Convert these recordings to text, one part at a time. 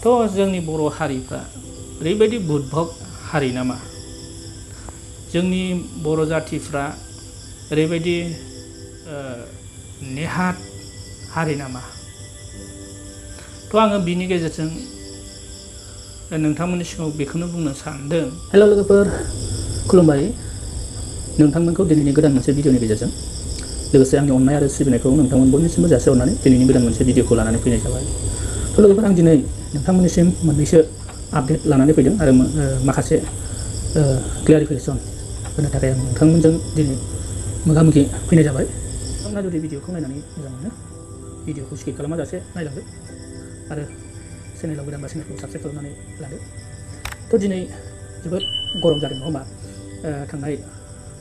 जोंनि बर' हारिफ्रा ओरैबायदि बुर्बक हारि नामा, जोंनि बर' जाथिफ्रा ओरैबायदि नेहाथ हारि नामा। आङो बिनि गेजेरजों नोंथांमोननि सिगाङाव बेखौनो बुंनो सानदों। हेल' लोगोफोर, खुलुमबाय नोंथांमोनखौ दिनैनि गोदान मोनसे भिडिअनि गेजेरजों। लोगोसे आंनि अननाय आरो सिबिनायखौ नोंथांमोन बयनिसिमबो जासिहरनानै दिनैनि गोदान मोनसे भिडिअखौ लानानै फैनाय जाबाय। लोगोफोर, आं दिनै नोंथांमोननिसिम मोननैसो आपडेट लानानै फैदों आरो माखासे क्लियारिफिकेसन होनो थाखाय आं नोंथांमोनजों दिनै मोगा-मोगि फैनाय जाबाय। नोंथांमोना जुदि भिडिअखौ नायनानै मोजां मोनो, भिडिअखौ स्किप खालामाजासे नायलांदो आरो चेनेलाव गोदानबा चेनेलखौ साबस्क्राइब खालामनानै लादो। दिनै जोबोद गरम जादों नङा होमबा। थांनाय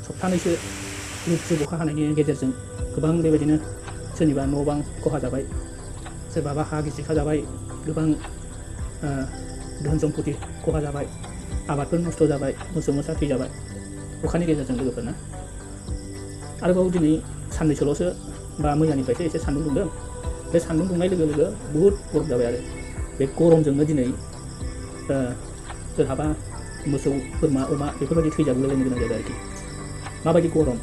सप्तानैसो जुब अखा हानायनि गेजेरजों गोबां बेबायदिनो सोरनिबा न' बां खहा जाबाय, सोरबाबा हा गिसिखाजाबाय, गोबां धोन सम्पति खहा जाबाय, आबादफोर नस्थ' जाबाय, मोसौ मोसा थैजाबाय अखानि गेजेरजों लोगोफोरना। आरोबाव दिनै साननैसोल'सो बा मैयानिफ्रायसो एसे सान्दुं दुंदों। बे सान्दुं दुंनाय लोगो लोगो बुहुद गरम जाबाय आरो बे गरमजोंनो दिनै सोरहाबा मोसौ बोरमा अमा बेफोरबायदि थैजागुलायनो गोनां जाबाय आरोखि। माबायदि गरम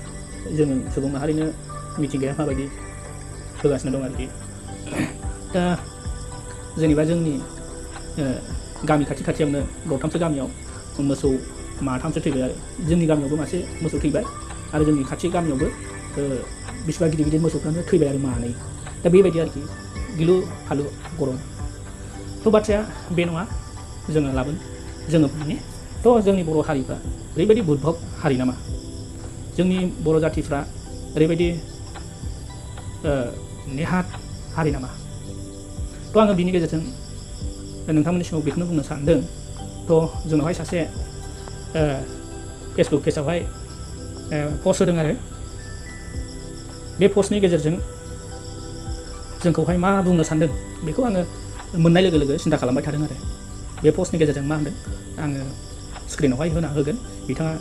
जोङो सुबुं माहारिनो मिथिंगाया माबायदि होगासिनो दं आरोखि। दा जेनेबा जोंनि गामि खाथियावनो दरथामसो गामियाव मोसौ माथामसो थैबाय आरो जोंनि गामियावबो मासे मोसौ थैबाय आरो जोंनि खाथि गामियावबो बिसिबा गिदिर गिदिर मोसौफ्रानो थैबाय आरो मानै। दा बेबायदि आरोखि गिलु फालु गरम। बाथ्राया बे नङा, जोङो बुंनि जोंनि बर' हारिफ्रा ओरैबायदि बुर्बक हारि नामा, जोंनि बर' जाथिफ्रा ओरैबायदि नेहाथ हारि नामा। आङो बिनि गेजेरजों नोंथांमोननि सिगाङाव बेखौनो बुंनो सानदों। जोंनावहाय सासे फेसबुक पेजावहाय पस्ट होदों आरो बे पस्टनि गेजेरजों जोंखौहाय मा बुंनो सानदों बेखौ आङो मोननाय लोगो लोगो सिन्था खालामबाय थादों आरो बे पस्टनि गेजेरजों मा होनदों आङो स्क्रिनावहाय होना होगोन। बिथाङा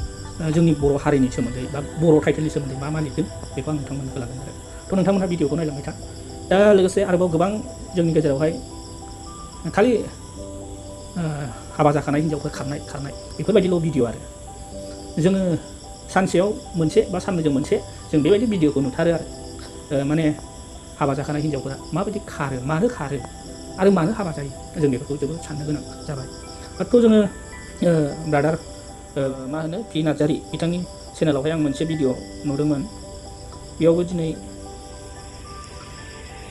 जोंनि बर' हारिनि सोमोन्दै बा बर' टाइटेलनि सोमोन्दै मा लिरदों बेखौ आं नोंथांमोननो होलांगोन आरो नोंथांमोनहा भिडिअखौ नायलांबाय था। दा लोगोसे आरोबाव गोबां जोंनि गेजेरावहाय खालि हाबा जाखानाय हिन्जावफोर खारनाय बेफोरबायदिल' भिडिअ आरो जोङो सानसेयाव मोनसे बा साननैजों मोनसे जों बेबायदि भिडिअखौ नुथारो आरो माने हाबा जाखानाय हिन्जावफोरा माबायदि खारो, मानो खारो आरो मानो हाबा जायो, जों बेफोरखौ जोबोद साननो गोनां जाबाय। जोङो ब्रादार मा होनो पि नार्जारि बिथांनि चेनेलावहाय आं मोनसे भिडिअ नुदोंमोन। बेयावबो दिनै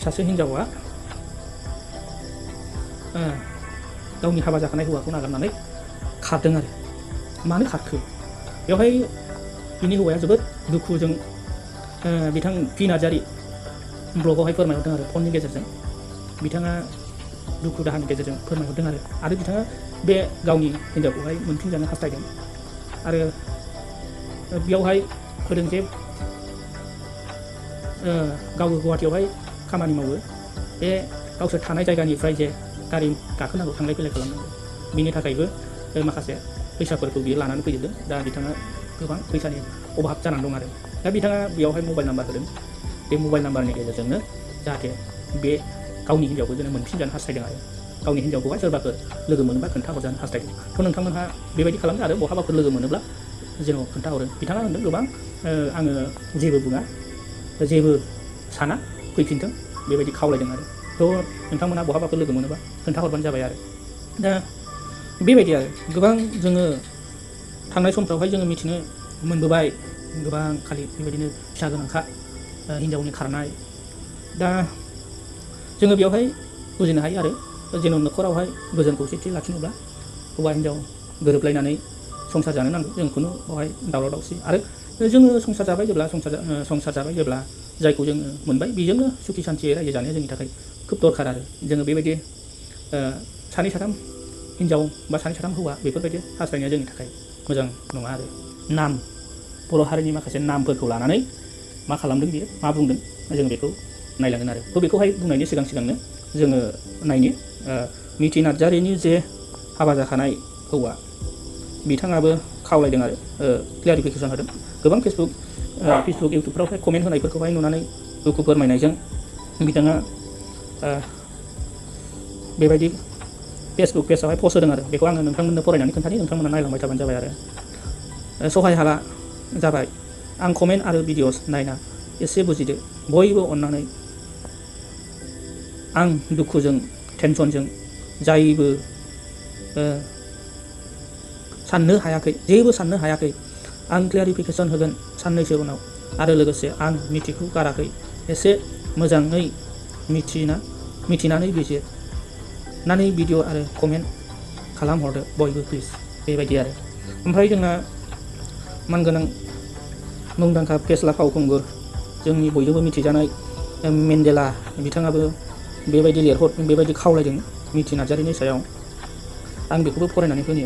सासे हिन्जावा गावनि हाबा जाखानाय हौवाखौ नागारनानै खारदों आरो मानो खारखो बेवहाय बिनि हौवाया जोबोद दुखुजों बिथां पि नार्जारि ब्लगावहाय फोरमायहरदों आरो फननि गेजेरजों बिथाङा दुखु दाहानि गेजेरजों फोरमायहरदों आरो बिथाङा बे गावनि हिन्जावखौहाय मोनफिनजानो हास्थायदों आरो बेयावहाय होदों जे गावबो गुवाहाटियावहाय खामानि मावो, बे गावसोर थानाय जायगानिफ्राय जे गारि गाखोनांगौ थांलाय फैलाय खालामनांगौ बिनि थाखायबो माखासे फैसाफोरखौ बियो लानानै फैजोबदों। दा बिथाङा गोबां फैसानि अभाब जानानै दं आरो दा बिथाङा बेयावहाय मबाइल नाम्बार होदों। बे मबाइल नाम्बारनि गेजेरजोंनो जाहाथे बे गावनि हिन्जावखौ जोङो मोनफिनजानो हास्थायदों आरो गावनि हिन्जावखौहाय सोरबाफोर लोगो मोनोबा खोन्थाहरजानो हास्थायदों। नोंथांमोनहा बेबायदि खालामदो आरो बहाबाफोर लोगो मोनोब्ला जेन' खोन्थाहरो। बिथाङा होनदों गोबां आङो जेबो बुङा, जेबो साना, फैफिनथों बेबायदि खावलायदों आरो नोंथांमोनहा बहाबाफोर लोगो मोनोबा खोन्थाहरबानो जाबाय आरो दा बेबायदि आरो गोबां जोङो थांनाय समफ्रावहाय जोङो मिथिनो मोनबोबाय गोबां खालि बेबायदिनो फिसा गोनांखा हिन्जावनि खारनाय। दा जोङो बेवहाय बुजिनो हायो आरो जेन' न'खरावहाय गोजोन खौसेथि लाखिनोब्ला हौवा हिन्जाव गोरोबलायनानै संसार जानो नांगौ। जों खुनु बेवहाय दावराव दावसि आरो जोङो संसार जाबाय जेब्ला जायखौ जोङो मोनबाय बेजोंनो सुखि सान्थियै रायजो जानाया जोंनि थाखाय खोब दरखार आरो जोङो बेबायदि सानै साथाम हिन्जाव बा सानै साथाम हौवा बेफोरबायदि हास्थायनाया जोंनि थाखाय मोजां नङा आरो नाम बर' हारिनि माखासे नामफोरखौ लानानै मा खालामदों बियो, मा बुंदों जों बेखौ नायलांगोन आरो बेखौहाय बुंनायनि सिगांनो जोङो नायनि मिथि नार्जारिनि जे हाबा जाखानाय हौवा बिथाङाबो खावलायदों आरो क्लियारिफिकेसन होदों। गोबां फेसबुक इउटुबफ्रावहाय कमेन्ट होनायफोरखौहाय नुनानै दुखु फोरमायनायजों बिथाङा बेबायदि फेसबुक पेजावहाय पस्ट होदों आरो बेखौ आङो नोंथांमोननो फरायनानै खोन्थानि नोंथांमोना नायलांबाय थाबानो जाबाय आरो सहाय हाला जाबाय आं कमेन्ट आरो भिडिअस नायना एसे बुजिदो बयबो अननानै आं दुखुजों टेनसनजों जायबो साननो हायाखै जेबो साननो हायाखै आं क्लियारिफिकेसन होगोन साननैसो उनाव आरो लोगोसे आं मिथिखौ गाराखै एसे मोजाङै मिथिनानै बिजिरनानै भिडिअ आरो कमेन्ट खालामहरदो बयबो प्लिज बेबायदि आरो ओमफ्राय जोंना मानगोनां मुंदांखा फेस्ला फावखुंगुर जोंनि बयजोंबो मिथिजानाय मेन्डेला बिथाङाबो बेबायदि बेबायदि खावलायदों मिथि नार्जारिनि सायाव आं बेखौबो फरायनानै होनि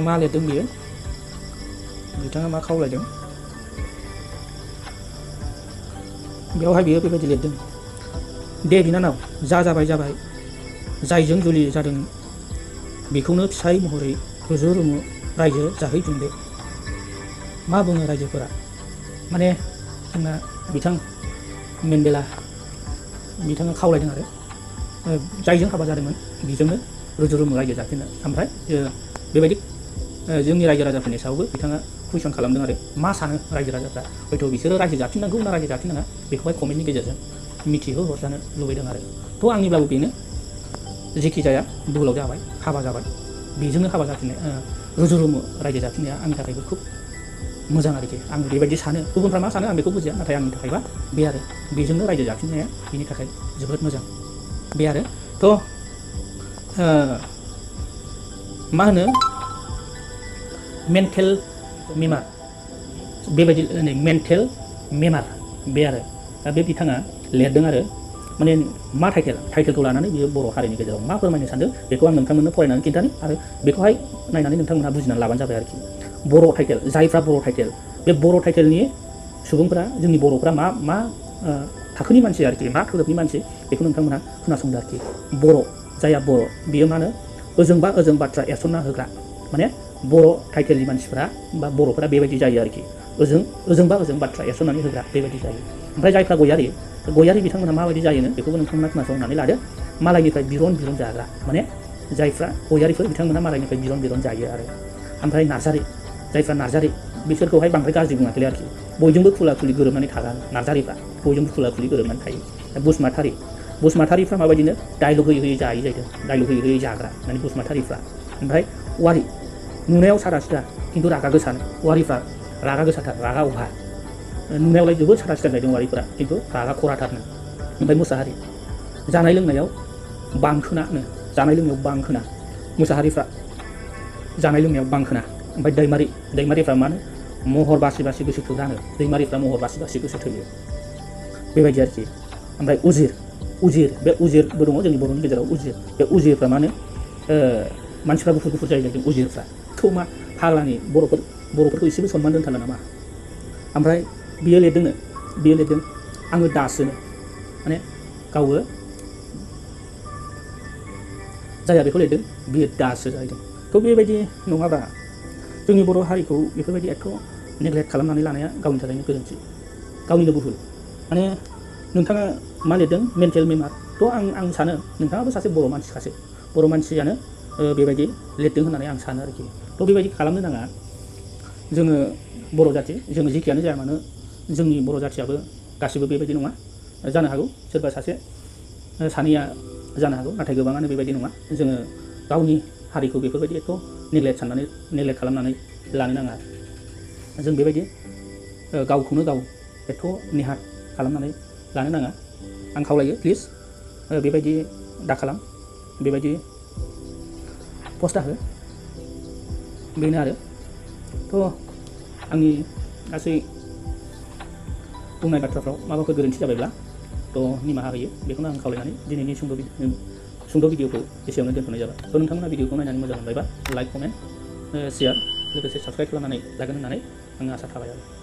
मा लिरदों बियो बिथाङा मा खावलायदों बेवहाय बियो बेबायदि लिरदों दे बिनानाव जाबाय जायजों जुलि जादों बेखौनो फिसाय महरै रुजु रुमु रायजो जाहैफिनदो मा बुङो रायजोफोरा माने जोंना बिथां मेन्डेला बिथाङा खावलायदों आरो जायजों हाबा जादोंमोन बेजोंनो रुजु रुमु रायजो जाफिननो ओमफ्राय बेबायदि जोंनि रायजो राजाफोरनि सायावबो बिथाङा कुइसन खालामदों आरो मा सानो रायजो राजाफ्रा हयथ' बिसोरो रायजो जाफिननांगौ ना रायजो जाफिननाङा बेखौहाय कमेन्टनि गेजेरजों मिथिहोहरजानो लुबैदों आरो थ' आंनिब्लाबो बेनो जेखि जाया बुहुलाव जाबाय हाबा जाबाय बेजोंनो हाबा जाफिननाय रुजु रुमु रायजो जाफिननाया आंनि थाखायबो खुब मोजां आरोखि आं बेबायदि सानो गुबुनफ्रा मा सानो आं बेखौ बुजिया नाथाय आंनि थाखायबा बे आरो बेजोंनो रायजो जाफिननाया बेनि थाखाय जोबोद मोजां बे आरो थ' मा होनो मेन्टेल मेमार बेबायदि मेन्टेल मेमार बे आरो दा बे बिथाङा लिरदों आरो माने मा टाइटेलखौ लानानै बियो बर' हारिनि गेजेराव मा फोरमायनो सानदों बेखौ आं नोंथांमोननो फरायनानै खिन्थानि आरो बेखौहाय नायनानै नोंथांमोनहा बुजिनानै लाबानो जाबाय आरोखि बर' टाइटेल जायफ्रा बर' टाइटेल बे बर' टाइटेलनि सुबुंफोरा जोंनि बर'फ्रा मा थाखोनि मानसि आरोखि मा धोरोमनि मानसि बेखौ नोंथांमोनहा खोनासंदो आरोखि बर' जायहा बर' बियो मा होनो ओजों बाथ्रा एरसनना होग्रा माने बर' टाइटेलनि मानसिफोरा बा बर'फोरा बेबायदि जायो आरोखि ओजों बाथ्रा एरसननानै होग्रा बेबायदि जायो ओमफ्राय जायफ्रा गयारि बिथांमोनहा माबायदि जायोनो बेखौबो नोंथांमोना खोनासंनानै लादो मालायनिफ्राय बिरन जाग्रा माने जायफ्रा गयारिफोर बिथांमोना मालायनिफ्राय बिरन जायो आरो ओमफ्राय जायफ्रा नार्जारि बिसोरखौहाय बांद्राय गाज्रि बुङाखै आरोखि बयजोंबो खुला खुलि गोरोबनानै थागोन नार्जारिफ्रा बयजोंबो खुला खुलि गोरोबनानै थायो बसुमतारिफ्रा माबायदिनो डायलग होयै जायो जाहैदों डायलग होयै जाग्रा माने बसुमतारिफ्रा ओमफ्राय वारि नुनायाव सादा सिदा खिन्थु रागा गोसानो वारिफ्रा रागा गोसाथार रागा अहा नुनायावलाय जोबोद सादा सिदा जाहैदों वारिफ्रा खिन्थु रागा खराथारनो ओमफ्राय मोसाहारि जानाय लोंनायाव बांखोना मोसाहारिफ्रा जानाय लोंनायाव बांखोना ओमफ्राय दैमारिफ्रा मा होनो महर बासि गोसो थोगानो दैमारिफ्रा महर बासि गोसो थोयो बेबायदि आरोखि ओमफ्राय उजिर बे उजिरबो दङ जोंनि बर'नि गेजेराव बे उजिरफ्रा मा होनो मानसिफ्रा गुफुर जायो जाहैदों उजिरफ्रा थ' मा फाग्लानि बर'फोरखौ एसेबो सनमान दोनथारला नामा ओमफ्राय बियो लिरदों आङो दासोनो माने गावबो जायहा बेखौ लिरदों बियो दासो जाहैदों थ' बेबायदि नङाब्ला जोंनि बर' हारिखौ बेफोरबायदि एथ' नेग्लेक्ट खालामनानै लानाया गावनि थाखायनो गोरोन्थि गावनिनो भुल माने नोंथाङा मा लिरदों मेन्टेल मेमार थ' आं सानो नोंथाङाबो सासे बर' मानसियानो बेबायदि लिरदों होननानै आं सानो आरोखि थ' बेबायदि खालामनो नाङा जोङो बर' जाथि जोङो जेखियानो जाया मानो जोंनि बर' जाथियाबो गासिबो बेबायदि नङा जानो हागौ सोरबा सासे सानैया जानो हागौ नाथाय गोबाङानो बेबायदि नङा जोङो गावनि हारिखौ बेफोरबायदि एथ' नेग्लेक्ट खालामनानै लानो नाङा जों बेबायदि गावखौनो गाव एथ' नेहाथ खालामनानै लानो नाङा आं खावलायो प्लिज बेबायदि दाखालाम बेबायदि पस्टआ हो बेनो आरो थ' आंनि गासै बुंनाय बाथ्राफ्राव माबाफोर गोरोन्थि जाबायब्ला थ' निमाहा होयो बेखौनो आं खावलायनानै दिनैनि सुंद' भिडिअखौ एसेयावनो दोनथ'नाय जाबाय थ' नोंथांमोना भिडिअखौ नायनानै मोजां मोनबायबा लाइक कमेन्ट शेयार लोगोसे साबस्क्राइब खालामनानै लागोन होननानै आङो आसा थाबाय आरो